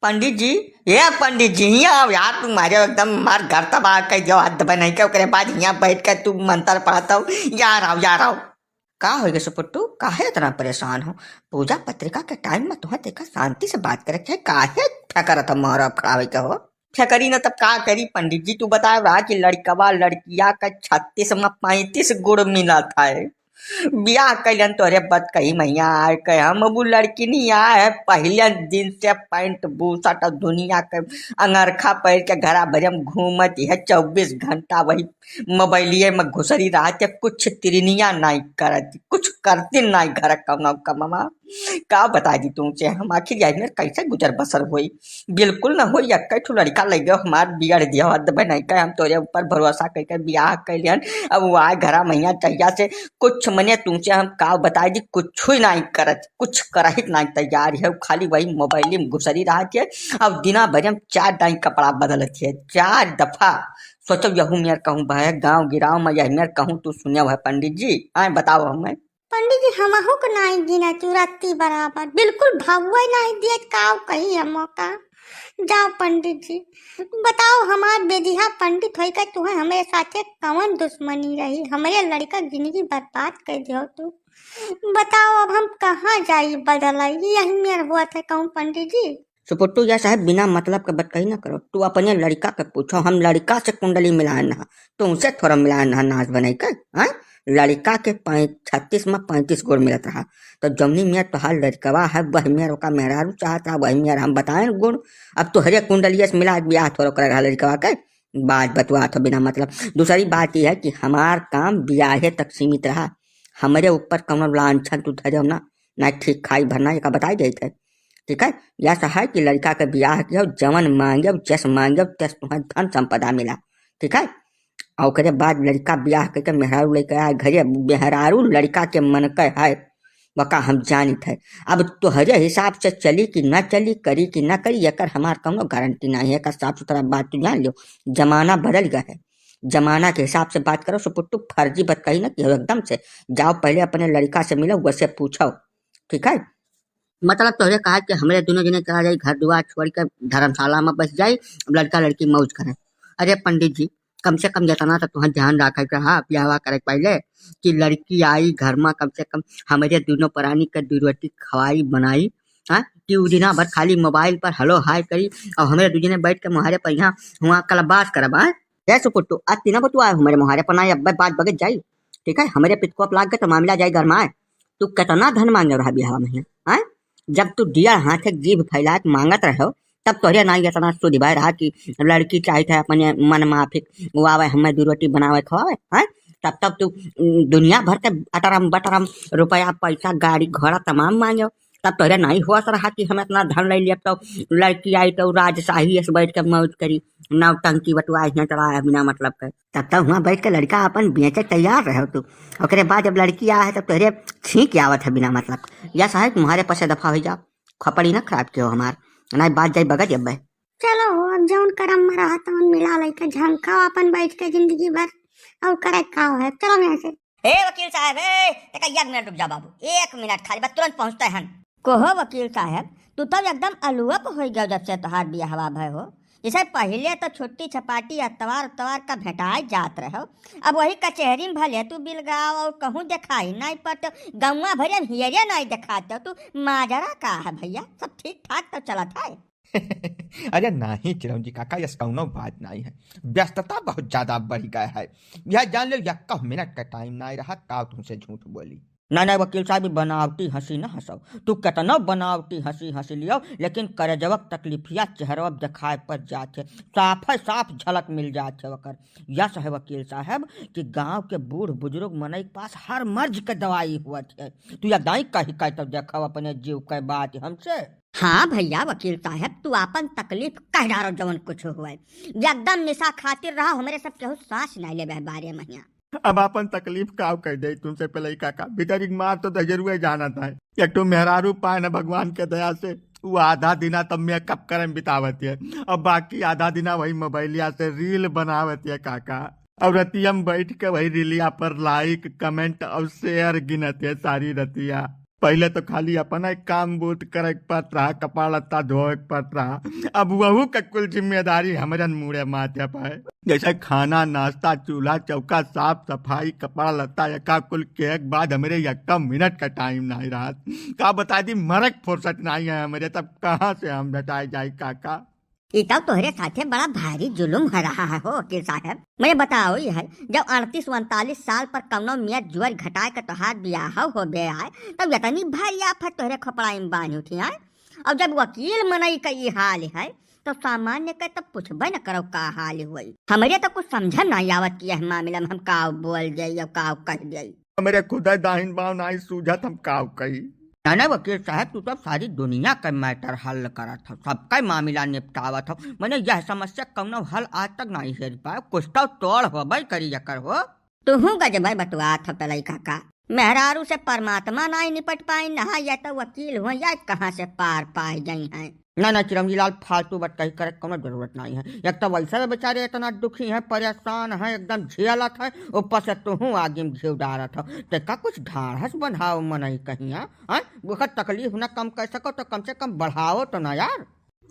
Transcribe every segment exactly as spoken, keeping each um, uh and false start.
पंडित जी, ए पंडित जी, हियाँ आओ यार, तुम्हारे एकदम मार घर तबाह कर दियो, हाथ दबा नहीं के, ओकरे बाद हियाँ बैठ के तू मंत्र पढ़त हो, यार आओ, यार आओ। का होइगा सुपुट्टू, काहे इतना परेशान हो? पूजा पत्रिका के टाइम में तुम्हें देखा शांति से बात करे के, काहे फेंकरत हो मारो अब खड़ा होइके हो? फेंकरी न तब का करी पंडित जी, तू बताओ रहा कि लड़कवा लड़किया का छत्तीस में पैंतीस गुण मिला था। बियाह कैलन तोरे बतकही मैया आए के हम, अब उ लड़की नहीं आए है, पहले दिन से पैंट बूसट और दुनिया के अंगरखा पहन के घरा भरे में घूमत है, चउबीस घंटा वही मोबाइलिए में घुसरी रहत है, कुछ तिरनिया नहीं करत, कुछ करती नहीं घर कौनो कमवा। का बता दी तुमसे हम, आखिर यही में कैसे गुजर बसर होई? बिल्कुल न होई, एक्के ठो लड़का लगे हमार बिगड़ दिया, हद बनाई का हम तोरे ऊपर भरोसा करके बियाह कैलियन। अब वो आए घरा मैया चहिया से कुछ मने तुमसे हम का बताई जी, कुछ ही नहीं करत, कुछ करहित नहीं तैयार है, खाली वही मोबाइल में घुसरी रहत है। अब दिना भर में चार दाई कपड़ा बदलत है, चार दफा। सोचो यहू मेर कहूँ भाई, गाँव गिराव में यही मेर कहूँ तू सुने है पंडित जी, आए बताओ हमें। पंडित जी, हमहू के नाई गिना चुरत्ती बराबर, बिल्कुल भवुए नाई दिए, काव कही हमो का। जाओ पंडित जी, बताओ हमार बेदिहा पंडित होई का तुहे हमरे साथे कवन दुश्मनी रही, हमरे लड़का के जिंदगी बर्बाद कर दियो तू। बताओ अब हम कहाँ जाई बदला, यही मेर हुआ था कहूँ पंडित जी। सुपुट्टू, या साहब बिना मतलब के बतकही न करो। तू अपने लड़का के पूछो, हम लड़का से कुंडली मिलाए न हा, तुमसे थोड़ा मिलाए न हा नाश बनाई के, हैं? लड़का के पैं-, छत्तीस में पैंतीस गुण मिलत रहा, तो जौनी मेर तोहार लड़कवा है, वही मेर ओका मेहरारू चाहत रहा, वही मेर हम बताएन गुण। अब तोहरे कुंडलिये से मिला के बियाह थोड़ा करे रहा लड़कवा के, बात बतुआत हो बिना मतलब। दूसरी बात यह है कि हमार काम बियाहे तक सीमित रहा, हमरे ऊपर कौनो लांछन तू धरे हो ना, ना ठीक खाई भरना, एका बताई देत है। ठीक है, या सहाय कि लड़का के बियाह किया, जवन मांगे, जस मांगे, तस तुहें धन संपदा मिला। ठीक है, और ओकरे बाद लड़का बियाह करके मेहरारू लेके आए घरे, मेहरारू लड़का के मन के है, वका हम जानित है। अब तोहरे हिसाब से चली कि ना चली, करी कि ना करी, एकर हमार कौनो गारंटी नहीं है। एकर साफ सुथरा बात तू जान लियो, जमाना बदल गया है। जमाना के हिसाब से बात करो, सुपुट्टू फर्जी बतकही ना किहो एकदम से। जाओ पहले अपने लड़का से मिलो, वैसे पूछो, ठीक है? मतलब तोहरे कहा कि हमरे दुनो जने चला जाई घर दुआर छोड़ के धर्मशाला में बस जाई, अब लड़का लड़की मौज करें। अरे पंडित जी, कम से कम जितना तो तुहां ध्यान रखे के हा बियाहवा करे के पहले कि लड़की आई घर में, कम से कम हमरे दुनो प्राणी के दू रोटी खवाई बनाई, हाँ, कि उ दिना भर खाली मोबाइल पर हेलो हाय करी और हमरे दू जने बैठ के मुहारे पर यहाँ हुआ कलबास करब, हाँ? ए सुपुट्टू, आज तीनों बतुआ हमरे मुहारे पर ना, अब बात बगत जाई, ठीक है? हमरे पितकोप लाग गए तो मामला जाई गरमाए। तू कितना धन मांगे रहा बियाह में, हैं? जब तू दिया हाथ एक जीभ फैला के मांगत रहो, तब तोहरे ना इतना सुधि भाई रहा कि लड़की चाहित है अपने मन माफिक, वो आवे हमें दू रोटी बनावे खवावे, हैं? तब, तब तू, उम, दुनिया भर के अटरम बटरम रुपया, पैसा, गाड़ी, घोड़ा तमाम मांगे। तब तोहरे नहीं होश रहा कि हम इतना धन ले लिया, तो लड़की आई तो राजशाही ऐसे बैठ के मौज करी, नौटंकी बतुआ यहाँ चला है बिना मतलब के। तब, तब वहाँ बैठ के लड़का अपन बेचे तैयार रहो तू। ओकरे बाद जब लड़की आ है, तब तोहरे छींक आवत है बिना मतलब। या साहब, तुम्हारे पास से दफा हो जाओ, खपड़ी ना खराब कियो हमार, नहीं बात जाई बगत जब्बे। चलो, अब जौन करम में रहा, तौन मिला लइके झंकाओ अपन बैठ के जिंदगी भर, और करे का है, चलो यहाँ से। ए वकील साहब, ए, एक, एक मिनट रुक जा बाबू, एक मिनट खाली, बस तुरंत पहुँचते हैं। कहो वकील साहब, तू तो एकदम अलुअप हो गयो जब से तोहार बियाहवा भय हो। जैसे पहले तो छुट्टी छपाटी अतवार उतवार का भेंटाए जात रहो, अब वही कचहरी में भले तू बिलगाओ और कहूँ दिखाई नहीं पड़ते, गौवा भरे में हियरे नहीं दिखाते, तू माजरा का है भैया? सब ठीक ठाक तो चलत है। अरे नहीं चिरौंजी काका, यस कौनो बात नहीं है, व्यस्तता बहुत ज्यादा बढ़ गया है। यह जान लो, यक्का मिनट का टाइम नहीं रहा, काव तुमसे झूठ बोली। नहीं, नहीं वकील साहब, ई बनावटी हंसी न हंसो। तू केतनो बनावटी हंसी हंसी लियो, लेकिन करजवक तकलीफिया चेहरवा दिखाए पड़ जात है, साफे साफ झलक मिल जात है ओकर। यस है वकील साहब कि गांव के बूढ़ बुजुर्ग मनई के पास हर मर्ज के दवाई हुआ है। तू या दाई कही कह तो देखो अपने जीव के बात हमसे। हाँ भैया वकील साहब, तू आपन तकलीफ कह डारो जवन कुछ हुए। एकदम निशा खातिर रहा, हमरे सब केहू सांस नहीं लेबे बारे महिया। अब आपन तकलीफ काव कह दे तुमसे पहले ही काका, भीतर एक मार तो जरूर जाना था। एक ठो मेहरारू पाए न भगवान के दया से, वो आधा दिना तब मेकअप करे में बितावत है, अब बाकी आधा दिना वही मोबाइलिया से रील बनावत है काका। अब रतिया में बैठ के वही रीलिया पर लाइक, कमेंट और शेयर गिनत है सारी रतिया। पहिले तो खाली अपना एक काम बूत करे के पड़त रहा, कपड़ा लत्ता धोए के पड़त रहा, अब वहू के कुल जिम्मेदारी हमरन मूड़े माथे पे। जैसे खाना, नाश्ता, चूल्हा, चौका, साफ सफाई, कपड़ा लत्ता, यका कुल के एक बाद हमरे यक्का मिनट का टाइम नाहीं रहत। का बताई दी, मरे के फुर्सत नाहीं है हमरे, तब कहाँ से हम भेटाए जाई काका? ई तब तोहरे साथे बड़ा भारी जुलुम हो रहा है हो वकील साहब। मने बताओ ही है, जब अड़तीस उनतालीस साल पर कौनो मियाँ जुअर घटाए के तोहार बियाह हो गए आए, तब इतनी भारी आफत तोहरे खोपड़ाई में बांध उठी आए। और जब वकील मनई का ई हाल है, तो सामान्य के तब पूछबे न करो का हाल हुई। हमरे तो कुछ समझ में नहीं आवत कि यह मामला में हम का बोल जाई या का कह जाई। हमरे खुदा दाहिन बाव नाहीं सूझत, हम का कही। ना, ना, वकील साहब, तू तो सारी दुनिया का मैटर हल करत हो, सबका मामला निपटावत हो। मने यह समस्या कौनो हल आज तक नाहीं हेर पाए, कुछ तो तोड़ होबे करी एकर हो। तुहूँ गजबे बतुआत हो पेलई काका, मेहरारू से परमात्मा नाहीं निपट पाई, ना यह तो वकील हुआ, या कहाँ से पार पाए गई हैं। ना, ना, चिरौंजी लाल, फालतू बतकही करे के कौनो जरूरत नाहीं है। एक तो वैसे भी बेचारे इतना दुखी हैं, परेशान हैं, एकदम झेलत है, ऊपर से तुहूँ आगी में घी डारत हो। तेका कुछ ढाढ़स बंधाओ मनई कहीं, हाँ? हाँ? ओकर तकलीफ ना कम कर सको तो कम से कम बढ़ाओ तो ना यार।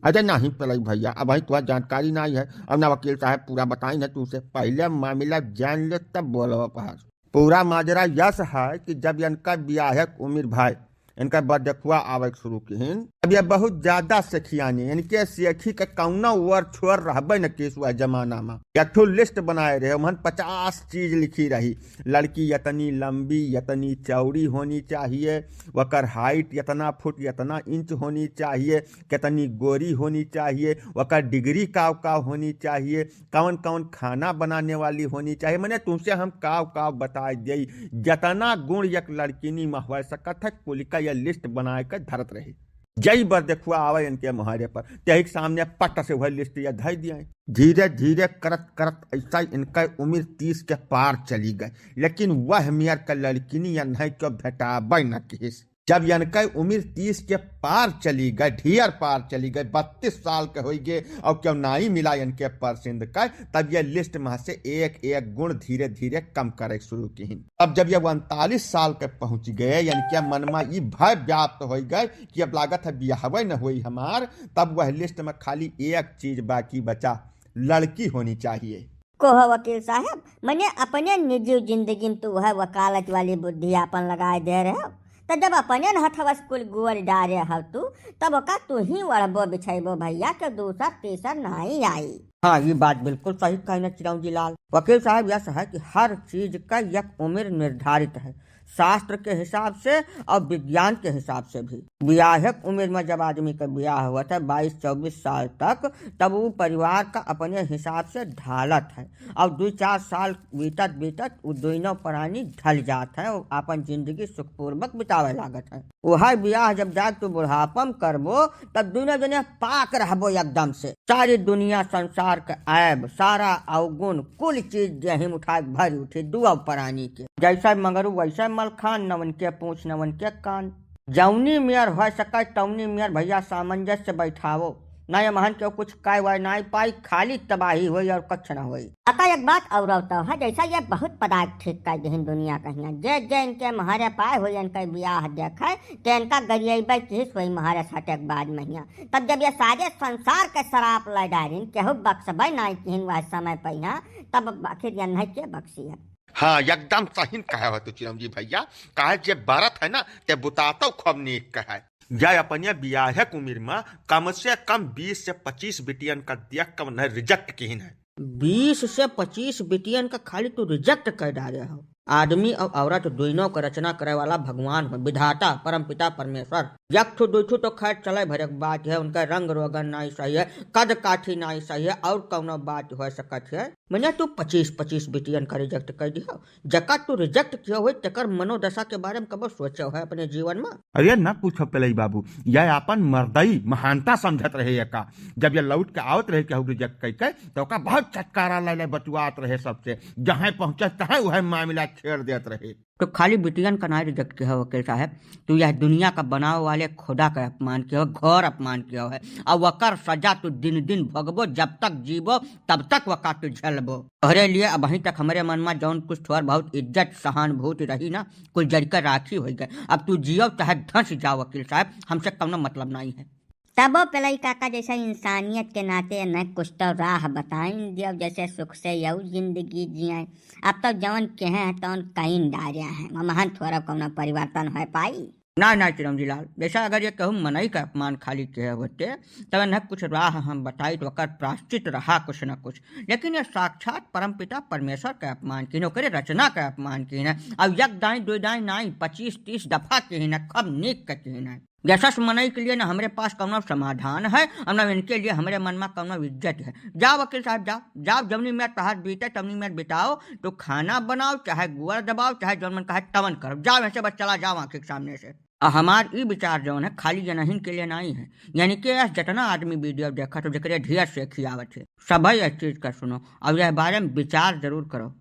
अरे नाहीं पेलई भैया, अबहीं तोहार जानकारी नाहीं है, अब ना वकील साहब पूरा बताई ना, तुमसे पहिले मामला जान ले तब बोलो बहस। पूरा माजरा यस है कि जब इनका बियाह के उमिर भय, इनका बरदेखुआ आवे के शुरू किहिन, तब ये बहुत ज्यादा सेखियानी, इनके सेखी के कौनो ओर छोर रहबे न किस वह जमाना में। एक ठो लिस्ट बनाए रहे, उमहन पचास चीज लिखी रही, लड़की इतनी लंबी, इतनी चौड़ी होनी चाहिए, वकर हाइट इतना फुट, इतना इंच होनी चाहिए, कितनी गोरी होनी चाहिए, वकर डिग्री काव काव होनी चाहिए, कौन कौन खाना बनाने वाली होनी चाहिए। मने तुमसे हम काव काव बताए देई, जतना गुण एक लड़किनी में हो सकत है, कुल का यह लिस्ट बनाए के धरत रही। जई बरदेखुआ आवे इनके मोहरे पर, तेही के सामने पट से वह लिस्ट या धई दिए। धीरे धीरे करत करत ऐसा इनका उम्र तीस के पार चली गई, लेकिन वह मेर का लड़किनी या नहीं क्यों भेटाबे न किहिस। जब इनका उम्र तीस के पार चली गई, ढेर पार चली गई, बत्तीस साल के होई गए और क्यों नाई मिला इनके पसंद का, तब ये लिस्ट में से एक एक गुण धीरे धीरे कम करे शुरू किहिन। अब जब ये उनतालीस साल के पहुंच गए, इनके मन में ई भय व्याप्त हो गए कि अब लागत है बियाहवे न होई हमार, तब वह लिस्ट में खाली एक चीज बाकी बचा, लड़की होनी चाहिए। को हो वकील साहब, मने अपने निजी जिंदगी में तू वह वकालत वाली बुद्धि आपन लगाए दे रहे हो, तो जब अपने न हथवा से कुल गोर डारे हो तू, तब ओका तू ही ओढ़बो बिछैबो भैया, के दूसर तीसर नाई आई। हाँ, ये बात बिल्कुल सही कहने चिरौंजी लाल। वकील साहब, यह है कि हर चीज का एक उम्र निर्धारित है, शास्त्र के हिसाब से और विज्ञान के हिसाब से भी। बियाह के उम्र में जब आदमी का बियाह हुआ था, बाईस चौबीस साल तक, तब वो परिवार का अपने हिसाब से ढालत है। और दो चार साल बीतत बीतत वो दोनों प्राणी ढल जात है और अपन जिंदगी सुखपूर्वक बितावे लागत है। वह बियाह जब जाके तू बुढ़ापम करबो, तब दोनों जने पाक रहबो एकदम से। सारी दुनिया संसार के ऐब, सारा अवगुण, कुल चीज देही में उठा के भर उठी दुआ प्राणी के। जैसे मगरू वैसे मलखान, नवन के पूछ नवन के कान। जौनी मेर हो सके तौनी मेर भैया सामंजस्य से बैठावो, ना ये महन के कुछ कह वह ना पाई, खाली तबाही होई और कुछ ना होई। अतः एक बात और तो है, जैसा ये बहुत पदार्थ ठीक कर दिहिन दुनिया कहिया, जे जे इनके महरे पाए हुई इनके बियाह देखे, ते इनका गरियबे किहिस हुई महरे सटे के बाद महिया। तब जब ये सारे संसार के शराप ले डारिन, केहू बख्शबे नाई किहिन वह समय पहिया, तब आखिर ये नहीं के बख्शी है। हाँ, एकदम सही कहे हो तू चिरौंजी भैया, काहे जे बरत है ना, ते बुतातो खूब नीक कहे। या अपने बियाह के उम्र में कम से कम बीस से पच्चीस बिटियन का देख के उन्हें रिजेक्ट किहिन है। बीस से पच्चीस बिटियन का खाली तू रिजेक्ट कर डारे हो। आदमी और औरत दोनों का रचना करे वाला भगवान हो, विधाता, परमपिता परमेश्वर। एक ठो दो ठो तो खैर चले भरे के बात है, उनका रंग रोगन नहीं सही है, कद काठी नहीं सही है, और कौनो बात हो सकत है। मने तू पच्चीस पच्चीस बिटियन का रिजेक्ट कर दिया, जका तू रिजेक्ट किया हुई, तेकर मनोदशा के बारे में कबो सोचा है अपने जीवन में? अरे न पूछो पेलई बाबू, यह अपन मर्दई महानता समझत रहे एका। जब ये लौट के आवत रहे केहू रिजेक्ट कई के, तो ओका बहुत चटकारा ले ले बतुआत रहे सबसे। जहाँ पहुँचे तहाँ वह मामला छेड़ देत रहे। तो खाली बिटियन का नाई रिजेक्ट किया हो वकील साहब, तू यह दुनिया का बनावे वाले खुदा का अपमान किया हो, घोर अपमान किया हो है। और वकर सजा तू दिन दिन भोगबो, जब तक जीवो तब तक वका तू झेलबो। तोहरे लिए अबहीं तक हमरे मन में जौन कुछ थोड़ बहुत इज्जत सहानुभूति रही ना, कुल जड़ के राखी हो गए। अब तू जियो चाहे धंस जाओ वकील साहब, हमसे कौनो मतलब नहीं है। तबो पेलई काका जैसा इंसानियत के नाते न कुछ तो राह बताइन दियो, जैसे सुख से यऊ जिंदगी जिए। अब तो जौन कहे हैं तौन कइन डारे हैं, वमहन थोड़ा कौनो परिवर्तन हो पाई। ना ना चिरौंजी लाल, जैसा अगर ये कहूँ मनई का अपमान खाली किए होते, तब न कुछ राह हम बताई तो ओकर प्राश्चित रहा कुछ न कुछ। लेकिन ये साक्षात परमपिता परमेश्वर का अपमान किन, ओकरे रचना का अपमान किन। अब एक दाई दो दाई नाई, पच्चीस तीस दफा किन, खूब नीक का किन। जैसा मनई के लिए ना हमरे पास कौनो समाधान है और ना इनके लिए हमरे मन में कौनो इज्जत है। जाओ वकील साहब, जाओ, जाओ, जवनी में तहार बीते तवनी में बिताओ। तो खाना बनाओ, चाहे गुअर दबाओ, चाहे जौन मन कहे तवन करो, जाओ यहाँ से, बस चला जाओ आँखी के सामने से। और हमार ई विचार जौन है खाली जनहिन के लिए नहीं है, यानी कि आज जितना आदमी वीडियो देखत हो, जेकरे ढेर से खियावत है, सभई इस चीज का सुनो और यह बारे में विचार जरूर करो।